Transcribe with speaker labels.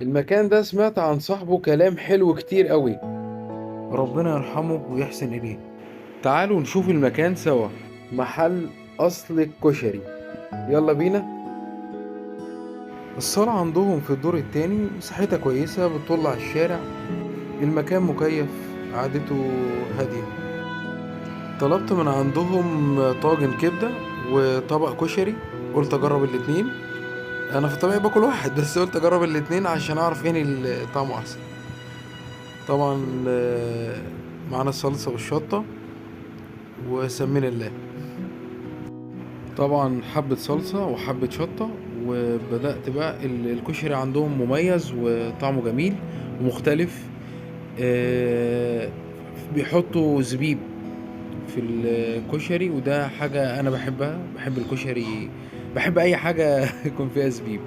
Speaker 1: المكان ده سمعت عن صاحبه كلام حلو كتير قوي، ربنا يرحمه ويحسن إليه. تعالوا نشوف المكان سوا. محل أصل الكشري، يلا بينا. الصالة عندهم في الدور التاني، مساحتها كويسة، بتطل على الشارع. المكان مكيف، قعدته هادية. طلبت من عندهم طاجن كبدة وطبق كشري، قلت أجرب الاتنين. أنا في الطبيعي باكل واحد بس، قلت أجرب الاتنين عشان أعرف ايه اللي طعمه أحسن. طبعا معانا الصلصة والشطة، وسمينا الله. طبعا حبة صلصة وحبة شطة، وبدأت بقى. الكشري عندهم مميز وطعمه جميل ومختلف. بيحطوا زبيب في الكشري، وده حاجة أنا بحبها. بحب الكشري، بحب أي حاجة يكون فيها زبيب.